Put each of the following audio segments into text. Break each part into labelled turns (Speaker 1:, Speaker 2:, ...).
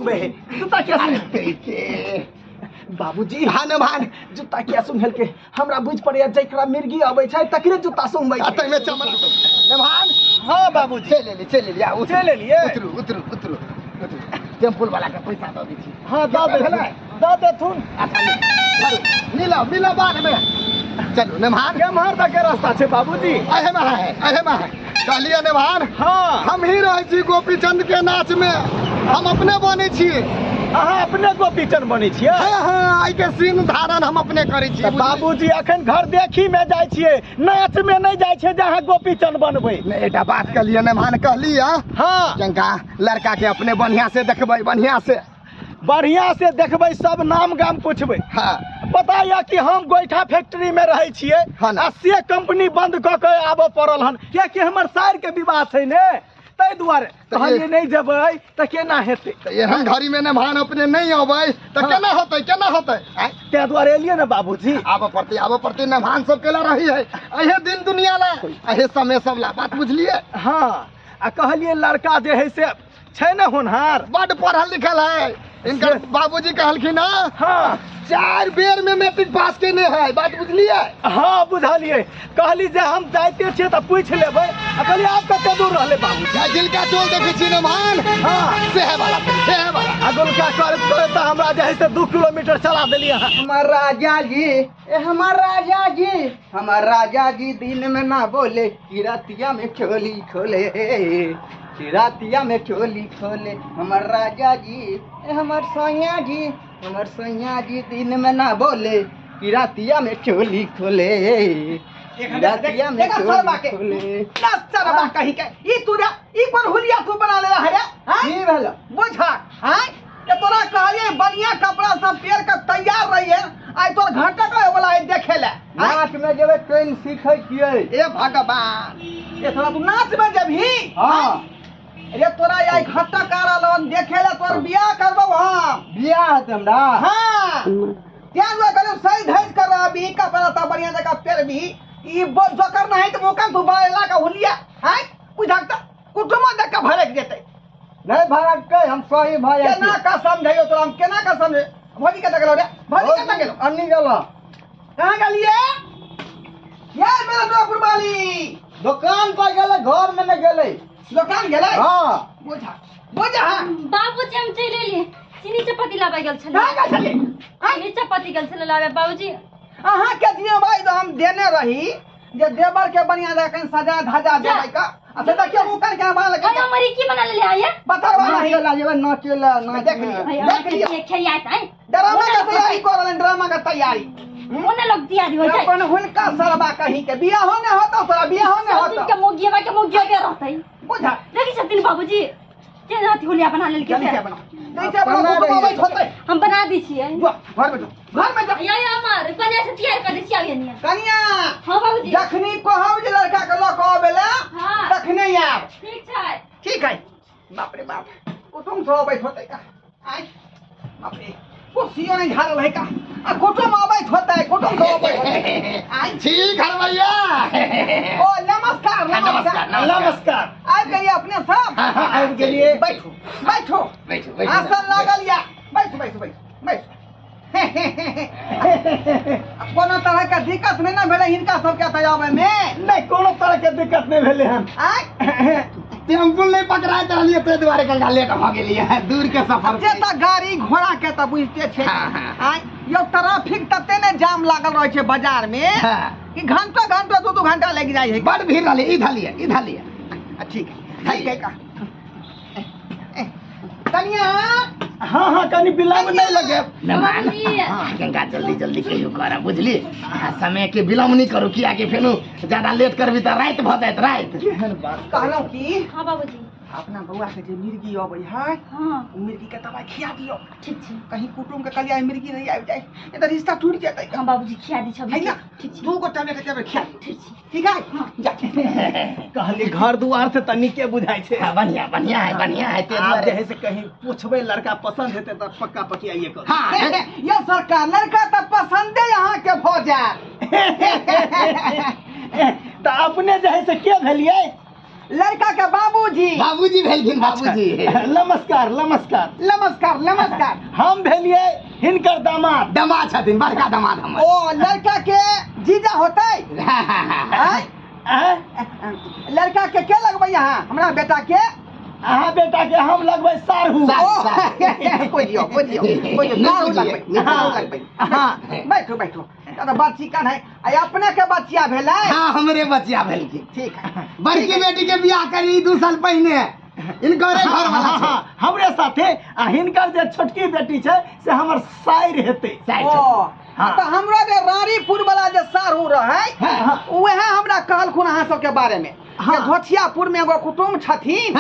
Speaker 1: सुनबै है जूता किया सुन बाबूजी?
Speaker 2: हाँ नभान।
Speaker 1: जूता किया सुनल के हमरा बुझ पड़ैया जकरा मिर्गी अबै छै तकरे जूता सुनबै
Speaker 2: आ
Speaker 1: छै।
Speaker 2: ताहिमे चमड़ा नभान।
Speaker 1: हाँ बाबूजी।
Speaker 2: चलि एली, चलि एली, आ उतरू।
Speaker 1: चलि एलियै?
Speaker 2: उतरू उतरू उतरू उतरू, टेम्पुल वाला के पैसा दऽ दै छी।
Speaker 1: हाँ, दऽ देथुन।
Speaker 2: भेलै?
Speaker 1: दऽ देथुन।
Speaker 2: अच्छा ले, धरू, मिलब मिलब बाद में। चलू नभान।
Speaker 1: केम्हर तक के रास्ता छै बाबूजी?
Speaker 2: अहे में है, अहे में है। कहलियै नभान।
Speaker 1: हाँ।
Speaker 2: हम ही रहै छी गोपीचंद के नाच में, हम अपने बनै छी।
Speaker 1: अहाँ अपने गोपीचंद बनै छियै?
Speaker 2: हाँ हाँ, आइ के सीन धारण हम अपने करै छी।
Speaker 1: तऽ बाबूजी अखन घर देखी में जाइ छियै, नाच में नहि जाइ छियै जे अहाँ गोपीचंद बनबै।
Speaker 2: नहि, एकटा बात कहलियै नभान, कहलियै।
Speaker 1: हाँ।
Speaker 2: चंका लड़का के अपने बढ़िया से देखबै, बढ़िया से।
Speaker 1: बढ़िया से देखबै, सब नाम गाम पूछबै।
Speaker 2: हाँ।
Speaker 1: पता यऽ कि हम गोइठा फैक्ट्री में रहै छियै।
Speaker 2: हाँ ना।
Speaker 1: आ से कंपनी बंद कऽ के आबऽ पड़ल हन, कियाकि हमर सार के विवाह छै ने, ताहि दुआरे।
Speaker 2: तऽ
Speaker 1: कहलियै नहि जेबै तऽ केना हेतै?
Speaker 2: तऽ एहन घड़ी में नभान अपने नहि अबै तऽ
Speaker 1: हाँ।
Speaker 2: केना होतै, केना होतै? आँय?
Speaker 1: ताहि दुआरे एलियै ने बाबूजी।
Speaker 2: आबऽ पड़तै, आबऽ पड़तै। नभान सब केला रही है अहे दिन दुनिया ला, अहे समय सब ला, बात बुझलियै?
Speaker 1: हाँ, आ कहलियै लड़का जे है से छै ने होनहार?
Speaker 2: बड पढ़ल लिखल है। इनकर बाबूजी कहलखिन हँ।
Speaker 1: हाँ।
Speaker 2: 4 बेर में मैट्रिक पास केने है, बात बुझलियै?
Speaker 1: हाँ बुझलियै। कहली जे हम जाइते छियै तऽ पूछि लेबै। आ कहलियै आब कते दूर रहलै बाबू?
Speaker 2: जिनका टोल देखै छी नभान।
Speaker 1: हाँ।
Speaker 2: सेहे वाला, सेहे वाला।
Speaker 1: आ गोलका करैत करैत तऽ हमरा जे है से 2 किलोमीटर चला देलियै अहाँ।
Speaker 3: हमर राजा जी, ए हमर राजा जी, हमर राजा जी दिन में ना बोले, किरतिया में चोली खोले, किरतिया में चोली खोले। हमर राजा जी, ए हमर सैया जी, हमर सैया जी दिन में ना बोले, किरतिया में चोली खोले, किरतिया में
Speaker 4: देखा सरबा
Speaker 3: चोली
Speaker 4: के।
Speaker 3: खोले।
Speaker 4: ना सरबा कही के ई तू रे, ई कोन हुलिया तू बना लेला है रे? हाँ?
Speaker 3: की भेल?
Speaker 4: बुझा, हाँ? के तोरा कहलिए बढ़िया कपड़ा सब पहिर के तैयार रहिए, आइ तोर घाटा के वाला है देखे ले। हाँ?
Speaker 3: नाच में जेबै, ट्रेन सीखै छियै।
Speaker 4: ए भगवान, ए तोरा तू नाच में जेबही?
Speaker 3: हाँ।
Speaker 4: अरे तोरा आई घाटा का रहलन देखे ले, तोर बियाह करबौ हम।
Speaker 3: बियाह हेतै हमरा?
Speaker 4: हाँ। ध्यान दे करू, सही धैज कर रहबी, कपड़ा त बढ़िया जगह पहिरबी। ई जोकर नहीं त मुकन तू बनेला का हुलिया, हाँ? बुझाक त कुटुम्ब देख के भड़क जेतै।
Speaker 3: नहीं भड़कतै, हम सही भऽ जाइ
Speaker 4: केना
Speaker 3: छियै।
Speaker 4: का समझैयो तोरा हम, केना का समझे? भौजी कतऽ गेलौ रे? भौजी कतऽ गेलौ?
Speaker 3: अन्नी गेलौ।
Speaker 4: कहाँ गेलियै? ये मेरा नौकर वाली।
Speaker 3: दुकान पर गेलै, घर में नहीं गेलै।
Speaker 4: दुकान गेलै?
Speaker 3: हाँ।
Speaker 4: बुझा, बुझा।
Speaker 5: बाबूजी हम चलि एलियै, चीनी चपाती लाबै गेल छलियै।
Speaker 4: कहाँ गेल छलियै?
Speaker 5: चीनी चपाती गेल छलियै लाबै बाबूजी।
Speaker 4: अहाँ के जिम्मेवारी तऽ हम देने रही जे देवर के बढ़िया जकाँ कनि सजा धजा देबै का। आ से देखियौ मुकन के बना लेलकै।
Speaker 5: अरे हमर ई की बना लेलियै आइ?
Speaker 4: बतरवा नहीं।
Speaker 3: नाचे ला जेबै, नाचे ला, नाच
Speaker 4: देख
Speaker 3: में।
Speaker 4: लियौ,
Speaker 5: अरे,
Speaker 4: देख
Speaker 5: अहाँके
Speaker 4: लियौ।
Speaker 5: जे खेलियाइत आइ।
Speaker 4: ड्रामा के तैयारी कऽ रहल हन, ड्रामा के तैयारी।
Speaker 5: ओने लोग तैयारी हो जाए।
Speaker 4: अपन हुनका सरबा कहीं के बियाहो नहि होतौ तोरा, बियाहो नहि
Speaker 5: सब दिन
Speaker 4: होतौ।
Speaker 5: के मोगियबा के मोगियबे रहतै।
Speaker 4: बुझा।
Speaker 5: देखै छथिन बाबूजी केना अथी हुलिया बना लेलकै
Speaker 4: जल्दी
Speaker 5: से।
Speaker 4: से बनाओ, जल्दी से बनाओ,
Speaker 3: बना
Speaker 4: कुटुम्ब
Speaker 3: रही है।
Speaker 4: अबैत होतै।
Speaker 5: हम बना दै छियै।
Speaker 4: जो, घर में जो, घर में जो।
Speaker 5: या, या, अमर, कनिया से तैयार कर दै छियै आबियै निया।
Speaker 4: कनिया।
Speaker 5: हाँ, बाबूजी।
Speaker 4: जखनी कहब जे लड़का के लऽ कऽ अबै लए,
Speaker 5: हाँ।
Speaker 4: तखने आयब।
Speaker 5: ठीक छै।
Speaker 4: ठीक है। बाप रे बाप, कुटुम्ब सब अबैत होतै का। आय, बाप रे, कुर्सियो नहि झाड़ल है का। आ कुटुम्ब अबैत होतै, कुटुम्ब सब अबैत होतै। आय।
Speaker 2: ठीक है भैया।
Speaker 4: ओ नमस्कार, नमस्कार।
Speaker 2: नमस्कार,
Speaker 1: नमस्कार।
Speaker 4: आबि गेलियै अपने सब?
Speaker 2: हाँ, हाँ,
Speaker 1: आबि गेलियै।
Speaker 4: बैठू, बैठू।
Speaker 2: बैठू, बैठू।
Speaker 4: आसन लागल या। बैठू, बैठू, बैठू, बैठू। कोनो तरह के दिक्कत नहि ने भेलै हिनका सबके तऽ आबै में?
Speaker 1: नहि, कोनो तरह के दिक्कत नहि भेलै हन।
Speaker 4: आँय?
Speaker 2: टेम्पुल नहि पकड़ाइत रहलियै ताहि दुआरे कनिका लेट भऽ गेलियै, दूर के सफर।
Speaker 4: से तऽ गाड़ी घोड़ा के तऽ बुझिते छै।
Speaker 2: हाँ, हाँ।
Speaker 4: आँय, यौ ट्रैफिक तते ने जाम लागल रहै छै बाजार में
Speaker 2: हाँ।
Speaker 4: कि घंटो घंटो 2-2 घंटा लागि जाइ है।
Speaker 2: बड भीड़ रहलै, ई धलियै, ई धलियै।
Speaker 4: आ, ठीक है, ठीक है का। कनिया।
Speaker 1: हाँ, हाँ, कनि विलम्ब नहि लगे।
Speaker 2: मेहमान।
Speaker 5: बाबूजी।
Speaker 2: हाँ, गंगा जल्दी जल्दी कहियो करब, बुझली? आ, समय के विलम्ब नहि करू, कियाकि फेनु ज्यादा लेट करबी तऽ राति भऽ जायत, राति।
Speaker 1: केहन बात
Speaker 4: कहलहुँ की?
Speaker 5: हाँ बाबूजी।
Speaker 4: अपना बौआ के जे मिर्गी अबै है,
Speaker 5: हाँ।
Speaker 4: ओ मिर्गी के दवाई खिया दियौ।
Speaker 5: ठीक छै।
Speaker 4: कहीं कुटुम्ब के कहलियै मिर्गी नहि आबि जाय, नहीं तऽ रिश्ता टूटि जेतै।
Speaker 5: हाँ बाबूजी, खिया दै छौ।
Speaker 4: है ना?
Speaker 5: ठीक छै।
Speaker 4: 2 गो टैबलेट के खिया दियौ।
Speaker 5: ठीक छै।
Speaker 4: ठीक है?
Speaker 5: हाँ।
Speaker 4: जा।
Speaker 1: कहली घर दुआर से तऽ नीके बुझाइ छै।
Speaker 2: हाँ, बढ़िया, बढ़िया है, बढ़िया है, ते
Speaker 1: आब
Speaker 2: दुआरे।
Speaker 1: जे है से कहीं पूछबै लड़का पसंद हेतै तऽ पक्का पकियाइए करू।
Speaker 2: हाँ।
Speaker 4: यौ सरकार, लड़का तऽ पसंदे अहाँके भऽ जायत।
Speaker 1: तऽ अपने जे है से के भेलियै?
Speaker 4: लड़का के बाबूजी।
Speaker 2: बाबूजी भेलखिन, बाबूजी।
Speaker 1: नमस्कार नमस्कार।
Speaker 4: नमस्कार नमस्कार।
Speaker 1: हम भेलिए हिनकर दामाद।
Speaker 2: दामाद छथिन, बड़का दामाद हमर।
Speaker 4: ओ लड़का के जीजा होतै? लड़का के के लगबै अहाँ? हमरा बेटा के?
Speaker 1: अहाँ बेटा के हम लगबै सारहू।
Speaker 4: बुझियो बुझियो बुझियो, सारहू लगबै, सारहू लगबै। हाँ बैठो बैठो। तो बच्ची कन है? अपने के बच्चिया भेलै?
Speaker 2: हाँ हमरे बच्चिया भेलखिन।
Speaker 4: ठीक है।
Speaker 2: बड़की बेटी के बियाह करी 2 साल पहिने, इनकरे घर वाला छै
Speaker 1: हमरे साथे। आ हिनकर जे छोटकी बेटी छै से हमर साइर हेतै।
Speaker 4: ओ तऽ हमरा जे रानीपुर वाला जे सारहू रहै उएह हमरा कहलखुन अहाँ सबके बारे में। घोचियापुर में एगो कुटुम्ब छथिन,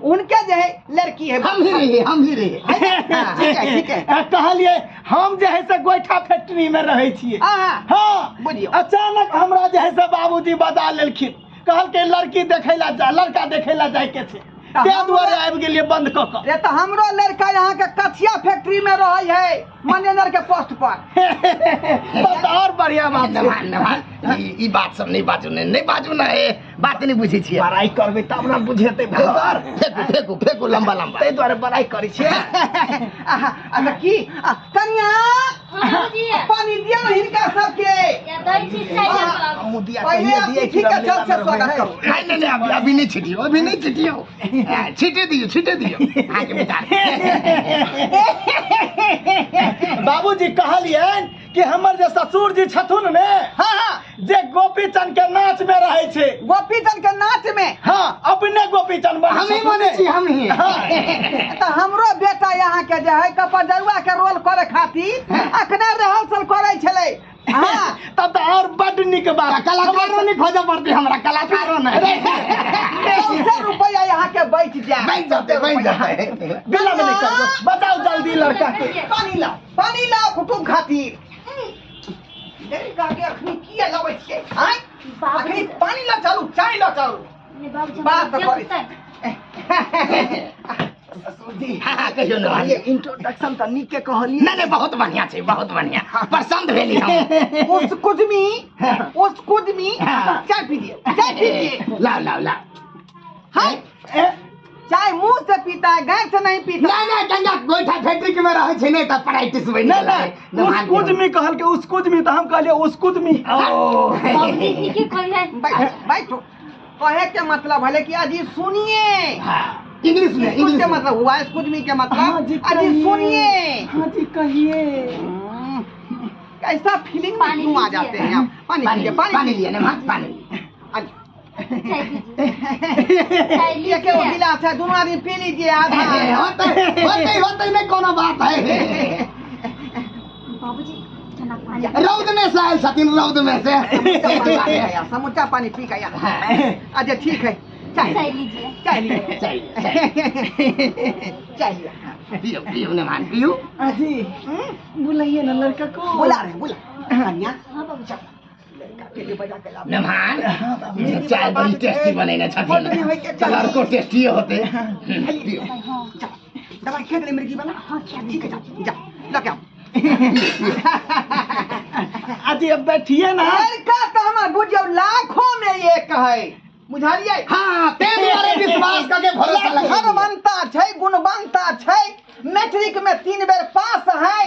Speaker 4: उनके जे है लड़की है।
Speaker 2: हम ही रहिए, हम ही रहिए।
Speaker 4: ठीक है ठीक है।
Speaker 1: कहलिए हम जे है से गोइठा फैक्ट्री में रहै छियै। हाँ
Speaker 4: बुझियौ।
Speaker 1: अचानक हमरा जे है से बाबूजी बजा लेलखिन, कहलकै लड़की देखै ला जा, लड़का देखै ला जाइके छै, ताहि दुआरे आबि गेलियै बंद कऽ कऽ।
Speaker 4: तऽ हमरो लड़का यहाँ के कचिया फैक्ट्री में रहै है, मैनेजर के पोस्ट पर।
Speaker 1: तब तऽ और बढ़िया बात।
Speaker 2: नभान नभान ई बात सब नहीं बाजू, नहीं बाजू ना, ए बात नहीं बुझै छियै।
Speaker 1: बड़ाई करबै तब ना बुझेतै भैसर।
Speaker 2: फेकू फेकू फेकू लंबा लंबा,
Speaker 1: ताहि दुआरे बड़ाई करै छियै।
Speaker 4: अच्छा की कनिया पानी दिया ना हिनका सबके।
Speaker 2: नहीं नहीं नहीं, अभी अभी नहीं छिटियो, अभी नहीं छिटियो, छिटे दियो छिटे दियो आगे बेटा।
Speaker 1: बाबूजी कहलियनि कि हमर जे ससुर जी छथुन ने,
Speaker 4: हाँ हाँ,
Speaker 1: जे गोपीचंद के नाच में रहै छै।
Speaker 4: गोपीचंद के नाच में?
Speaker 1: हाँ अपने गोपीचंद
Speaker 2: हम ही बनै छी, हम ही।
Speaker 4: तऽ हमरो बेटा यहाँ के जे है कपजरुआ के रोल करे खातिर अखने रिहर्सल करै छलै। हाँ
Speaker 1: तब तऽ और बड नीक बात।
Speaker 2: कलाकारो नहीं खोजऽ पड़तै हमरा, कलाकारो नहीं।
Speaker 4: 100 रुपया यहाँ के बच जाए,
Speaker 2: बच जाते बच जाते।
Speaker 1: विलम्ब नहीं करियौ, बताओ जल्दी लड़का के।
Speaker 4: पानी लाओ पानी लाओ कुटुम खातिर। लड़का के अखनी किया लाबै छियै? आँय अखनी पानी ला चालू, चाय ला चालू। बात करै
Speaker 1: ससुरजी।
Speaker 2: हाँ कहियो ना।
Speaker 1: इंट्रोडक्शन तऽ नीके कहलियै।
Speaker 2: नहीं नहीं बहुत बढ़िया छै, बहुत बढ़िया, पसंद भेली हम।
Speaker 4: उस कुदमी उस कुदमी चाय पीजिए, चाय पीजिए।
Speaker 2: लाओ लाओ लाओ।
Speaker 4: हाँ चाय मुंह से पीता है, गैस से नहीं पीता।
Speaker 2: नहीं नहीं गंगा गोइठा फैक्ट्री में रहै छै ने तऽ प्रैक्टिस बनि
Speaker 1: नहीं नहीं, उस कुदमी कहलकै, उस कुदमी तऽ हम कहलियै उस कुदमी।
Speaker 2: ओ
Speaker 5: नीके कहलियै।
Speaker 4: बैठो। कहे के मतलब हले कि अजी सुनिए।
Speaker 2: हाँ इंग्लिश में,
Speaker 4: इंग्लिश के मतलब हुआ कुदमी के मतलब अजी सुनिए।
Speaker 1: हाँ जी कहिए।
Speaker 4: कैसा फीलिंग में क्यों आ जाते हैं आप? पानी पीजिए,
Speaker 2: पानी लिए ना, पानी।
Speaker 4: ये के गिलास है, दोनों आदमी पी लीजिए आधा।
Speaker 2: होते होते होते नहीं कोनो बात है।
Speaker 5: बाबूजी ठंडा पानी।
Speaker 2: रौद में से आयल छथिन, रौद में से
Speaker 4: समूचा पानी पी गया। अच्छा ठीक है, चाय
Speaker 5: लीजिए,
Speaker 4: चाय लीजिए,
Speaker 2: चाय
Speaker 4: चाय
Speaker 2: पियो पियो नमान पियो।
Speaker 1: अजी बुलाइए ना लड़का को।
Speaker 4: बुला रहे बुला। कन्या
Speaker 5: हाँ बाबूजी
Speaker 2: नमान चाय बड़ी टेस्टी बनेने छथिन, लड़को टेस्टी होते। पियो
Speaker 4: दवाई खेत ले मिर्गी वाला।
Speaker 5: हाँ
Speaker 4: ठीक है, जा जा लग आओ।
Speaker 1: अजी अब बैठिए ना।
Speaker 4: लड़का तो हमार बुझियो लाखों में एक है, बुझलियै?
Speaker 2: हाँ ते दुआरे विश्वास करके भरोसा लगे।
Speaker 4: धनवंता छै, गुणवंता छै, मैट्रिक में 3 बेर पास है,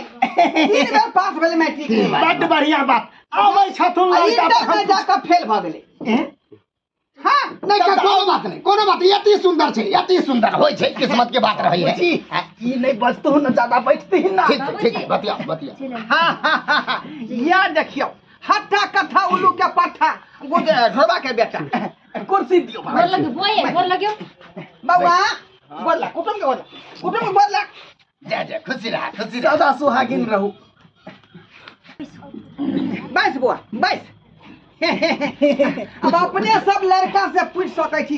Speaker 4: 3 बेर पास भेल मैट्रिक में।
Speaker 1: बड बढ़िया बात। आबै छथुन लड़का
Speaker 4: इंटर में जाकर फेल भ गेलै। हाँ
Speaker 2: नहीं कोनो बात नहीं, कोनो बात। अति सुंदर छै, अति सुंदर होय छै, किस्मत के बात रहै है।
Speaker 1: जी ई नहीं बजतौ न ज्यादा बैठती ना।
Speaker 2: ठीक ठीक बतिया बतिया।
Speaker 4: हाँ हाँ या देखियो हट्ठा कट्ठा उल्लू के पट्ठा घोड़वा के बेटा।
Speaker 1: कुर्सी दियो
Speaker 5: गोर लगियो बोए, गोर लगियो
Speaker 4: बउआ। बोल कुटुम के बोल, कुटुम के बोल।
Speaker 2: जय जय, खुशी रहा खुशी रहा,
Speaker 1: सदा सुहागिन रहू।
Speaker 4: बस बुआ बस। अब अपने सब लड़का से पूछ सकै छी।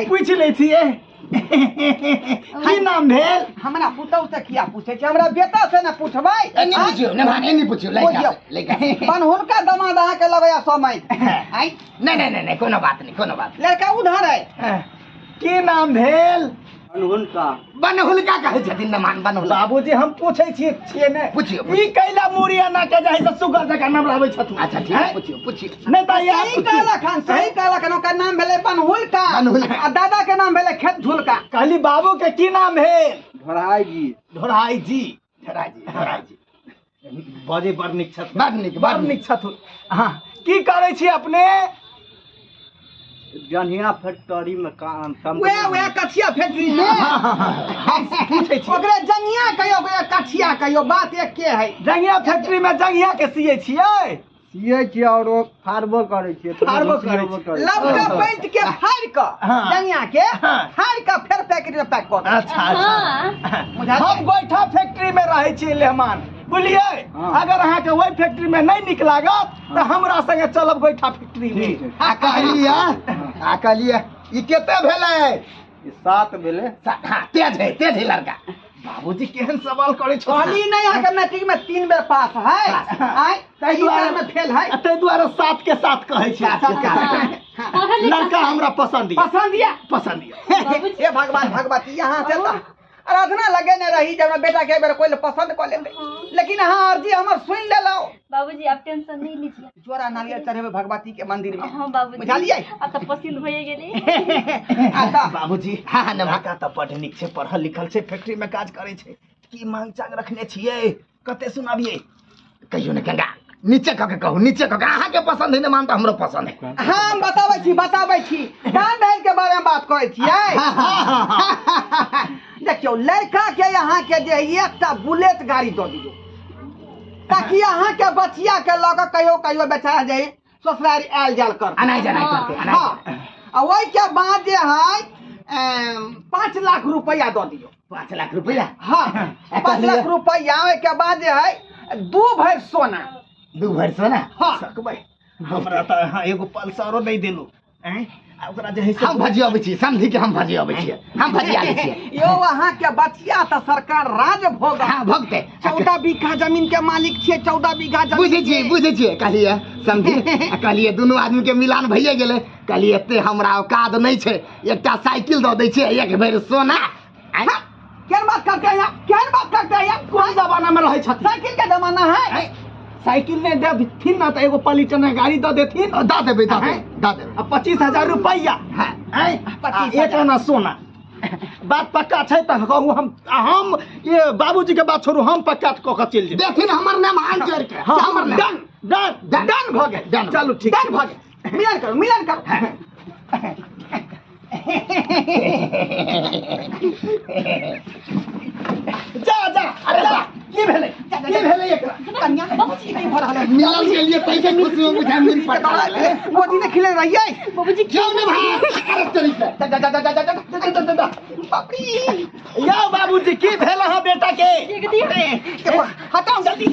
Speaker 1: पूछ लै छियै की नाम भेल?
Speaker 4: हमरा पुतहु से किया पूछै छी, हमरा बेटा से ने पूछबै।
Speaker 2: एनी पूछियो नमान, एनी पूछियो लड़का से, लड़का से।
Speaker 4: पण हुनका दमाद अहाँ के लगैया समय।
Speaker 2: आई नहीं नहीं नहीं, कोनो बात नहीं, कोनो बात।
Speaker 4: लड़का उधर है।
Speaker 1: की नाम भेल?
Speaker 3: बनहुलका।
Speaker 2: बनहुलका कहै छथिन नमान बनहुलका।
Speaker 1: बाबूजी हम पूछै छियै ने।
Speaker 2: पुछियौ।
Speaker 1: ई कैला मूड़ी एना के जे है से सुगर जकाँ नमराबै छथुन।
Speaker 2: अच्छा ठीक है, पुछियौ पुछियौ।
Speaker 1: नहि तऽ इएह
Speaker 4: सही कहलक हन, सही कहलक हन। ओकर नाम भेलै बनहुलका
Speaker 2: बनहुलका।
Speaker 4: आ दादा के नाम भेलै खेत झुलका।
Speaker 1: कहली बाबू के की नाम भेल?
Speaker 3: ढोराई जी।
Speaker 1: ढोराई जी।
Speaker 2: ढोराई जी, ढोराई जी
Speaker 1: बजै बड़ नीक छथुन।
Speaker 2: बड़ नीक,
Speaker 1: बड़ नीक छथुन। हँ, की करै छी अपने?
Speaker 3: जनिया फैक्ट्री में काम।
Speaker 4: वएह वएह कछिया फैक्ट्री में।
Speaker 1: पूछै छी
Speaker 4: ओकरे जंगिया कहियो, ओकरे कछिया कहियो, बात एके है।
Speaker 1: जंगिया फैक्ट्री में जंगिया के सियै छियै?
Speaker 3: सियै छियै और ओ फाड़बो करै छियै।
Speaker 1: फाड़बो करै छियै।
Speaker 4: लबका पैंट के फाड़ि कऽ जंगिया के फाड़ि कऽ फेर पैकेट में पैक कऽ।
Speaker 1: अच्छा अच्छा। हम गोइठा फैक्ट्री में रहै छियै लेहमान, बुझलियै? अगर अहाँके ओहि फैक्ट्री में नहि नीक लागत तऽ हमरा संगे चलब गोइठा फैक्ट्री में।
Speaker 2: आ कहलियै, आ कहलियै ई कते भेलै?
Speaker 3: 7 भेलै।
Speaker 2: हाँ, तेज है, तेज है लड़का।
Speaker 1: बाबूजी केहन सवाल करै छौ?
Speaker 4: कहली नहि अहाँके मैट्रिक में 3 बेर पास है, आय
Speaker 1: ताहि दुआरे
Speaker 4: में फेल है,
Speaker 1: ताहि दुआरे 7 के 7 कहै छी। लड़का हमरा पसंद यऽ।
Speaker 4: पसंद यऽ?
Speaker 1: पसंद यऽ।
Speaker 4: हे भगवान भगवती, यहाँ से तऽ आराधना लगेने रही जब हमरा बेटा के एक बेर कोई पसंद कऽ लेते, लेकिन अहाँ अर्जी हमर सुनि लेलहुँ।
Speaker 5: बाबूजी आप टेंशन नहीं लीजिए।
Speaker 4: जोड़ा नारियल चढ़ेबै भगवती के मंदिर में।
Speaker 5: हाँ बाबूजी।
Speaker 4: बुझलियै?
Speaker 5: अब तऽ पसंद भइए गेलै।
Speaker 1: बाबूजी हाँ लड़का तऽ बड़ नीक छै, पढ़ल लिखल छै, फैक्ट्री में काज करै छै। की मांग चांग रखने छियै? कते सुनाबियै?
Speaker 2: कहियो ने गंगा, नीचे कऽ के कहू, नीचे कऽ के। अहाँके पसंद है ने मान तऽ हमरो पसंद है।
Speaker 4: हम बताबै छी, बताबै छी। दान दहेज के बारे में बात करै छियै। देखियौ लड़का के यहाँ के जे एकटा बुलेट गाड़ी दऽ दियौ, ताकि अहाँ के बचिया के लऽ कऽ कहियो कहियो बेचारा जे ससुरारि आयल जायल करतै।
Speaker 2: अनाइ जनाइ करतै, अनाइ।
Speaker 4: हाँ, आ ओहिके बाद जे है 5 लाख रुपैआ दऽ दियौ।
Speaker 2: 5 लाख रुपैआ?
Speaker 4: हाँ, 5 लाख रुपैआ। ओहिके बाद जे है 2 भरि सोना।
Speaker 2: 2 भरि सोना?
Speaker 4: हाँ।
Speaker 1: सकबै हमरा तऽ अहाँ एगो पल्सरो नहि देलहुँ। आ ओकरा जे है से
Speaker 2: हम भजियबै छी, समझी के हम भजियबै छियै, हम भजिया लै छियै।
Speaker 4: यौ अहाँ के बचिया तऽ सरकार राज भोग।
Speaker 2: हाँ भोगतै।
Speaker 4: 14 बीघा जमीन के मालिक छियै, 14 बीघा जमीन।
Speaker 2: बुझै छियै, बुझै छियै। कहलियै समझी, आ कहलियै दुनू आदमी के मिलान भइए गेलै। कहलियै एते हमरा औकात नहि छै, एकटा साइकिल दऽ दै छियै, 1 भरि सोना।
Speaker 4: केहन बात करते हैं आप? केहन बात करते हैं आप?
Speaker 1: कोन जमाना में रहै छथिन?
Speaker 4: साइकिल के जमाना है।
Speaker 1: साइकिल नहीं देथिन ना तो एगो पलिटना गाड़ी दऽ देथिन।
Speaker 2: दऽ देबै, दऽ देबै, दऽ देबै।
Speaker 1: आ 25,000 रुपैआ।
Speaker 4: 25,000।
Speaker 1: 1 आना सोना। बात पक्का छै तऽ कहू। हम ये बाबूजी के बात छोड़ू, हम पक्का कऽ के चलि जेबै।
Speaker 2: देथिन हमर नाम हाथ जोड़ि के।
Speaker 1: हाँ,
Speaker 2: हमर नाम।
Speaker 1: डन, डन, डन भऽ गेल।
Speaker 2: डन।
Speaker 1: चलू ठीक
Speaker 4: डन भऽ गेल। मिलन करू, मिलन करू।
Speaker 1: जा जा, अरे जा। की भेलै? की भेलै एकरा?
Speaker 4: कन्या बाबूजी की भऽ रहल है?
Speaker 2: मिलल के लिए पैसे खुशी हो बुझा मिल पड़ता है।
Speaker 4: गोदी ने खिले रहियै।
Speaker 5: बाबूजी
Speaker 2: जाओ ने भाई, अरे तरीका।
Speaker 4: जा जा जा जा जा जा जा जा जा। बाप रे।
Speaker 1: यौ बाबूजी की भेल अहाँ बेटा के?
Speaker 4: हटाउ जल्दी।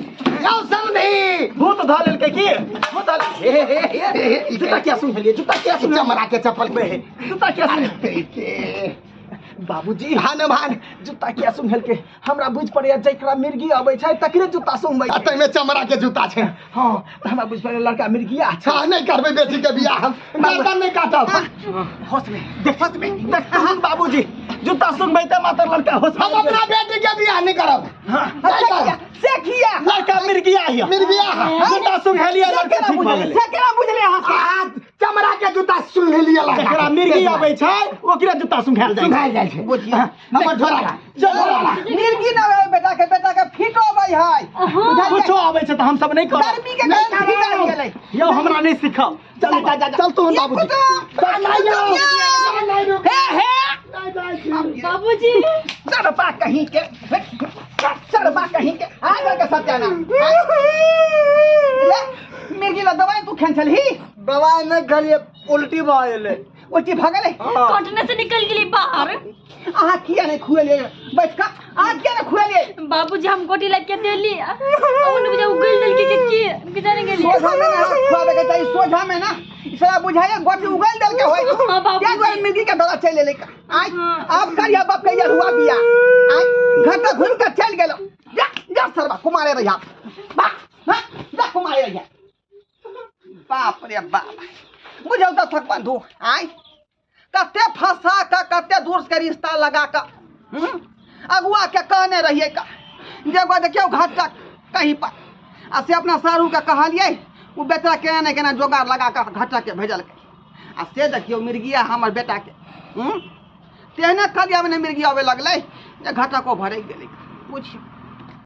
Speaker 2: जाओ समधी।
Speaker 1: भूत धऽ लेलकै की? भूत धऽ लेलकै। हे हे हे हे। जूता किया सुन लेलियै? जूता किया सुन?
Speaker 2: चमड़ा के चप्पल पे।
Speaker 1: जूता किया सुन? बाबूजी
Speaker 2: हाँ ने भान।
Speaker 1: जूता किया सुंघलकै? हमरा बुझि पड़ैया जकरा मिर्गी अबै छै तकरे जूता सुंघबै छै।
Speaker 2: आ ताहिमे चमड़ा के जूता छै।
Speaker 1: हाँ, तऽ हमरा बुझि पड़ैया लड़का मिर्गिया छै।
Speaker 2: हाँ, नहि करबै बेटी के बियाह हम, गर्दन नहि काटब।
Speaker 4: होश में,
Speaker 1: होश में देखथुन बाबूजी, जूता सुंघबै तऽ मात्र लड़का होश में।
Speaker 2: हम अपना बेटी के बियाह नहि करब।
Speaker 1: हाँ,
Speaker 2: नहि करब।
Speaker 4: से किया?
Speaker 1: लड़का मिर्गिया हिया।
Speaker 2: मिर्गिया है।
Speaker 1: जूता सुंघेलियै लड़का ठीक भऽ गेलै।
Speaker 4: से केना बुझलियै अहाँ?
Speaker 2: चमड़ा के जूता सुंघेलियै लड़का।
Speaker 1: जकरा मिर्गी अबै छै ओकरे जूता सुंघायल जाइ छै।
Speaker 2: सुंघायल जाइ छै।
Speaker 4: बुझियै।
Speaker 2: हमर झोरा
Speaker 1: चलो।
Speaker 4: मिर्गी न होय बेटा के, बेटा के फिटो अबै है।
Speaker 1: कुछो आबै छै तऽ हम सब नहि करब।
Speaker 4: गर्मी के कारण फिट आबि गेलै।
Speaker 1: यौ हमरा नहि सिखाउ। चल
Speaker 4: जा जा जा।
Speaker 1: चल तू बाबूजी।
Speaker 4: हे हे
Speaker 5: बाबूजी।
Speaker 4: चढ़बा कहीं के, चढ़बा कहीं के, आ के सत्याना। ले मिर्गी ला दवाई तू खेन छलही?
Speaker 3: दवाई नहि खेलियै, उल्टी भऽ गेलै।
Speaker 4: उल्टी भऽ गेलै?
Speaker 5: कॉटने से निकल गेली बाहर।
Speaker 4: अहाँ किया नहि खुएलियै? बैठ कऽ अहाँ किया नहि खुएलियै?
Speaker 5: बाबूजी हम गोटी लग के देली, उन बुझा उगल देलकै के की जाने गेली।
Speaker 4: सोझा में ना खुआबे के चाही, सोझा में ना साला बुझाइए गोटी उगल देलकै होय।
Speaker 5: हाँ बाबूजी।
Speaker 4: क्या दुआरे मिर्गी के दवा चलि एलै। आइ आब करिया बाप के हुआ बिया। आइ घर तक घुमि कऽ चलि गेलौ। जा जा सरबा कुमारे रहिया। बा हां जा कुमारे रहिया। बाप रे बाप, बुझौ तऽ थक बंधु। आइ कते फंसा कऽ कते दूर से रिश्ता लगा कऽ अगुआ के कहने रहियै का जे एगो देखियौ घटक कहीं पर आ से अपना सारू के कहलियै ओ बेटा केना ने केना जोगाड़ लगा कऽ घटक के भेजलकै आ से देखियौ मिर्गिया हमर बेटा के तेहने कलिया में मिर्गी आवे लगलै जे घटको भरकि गेलै। बुझियौ।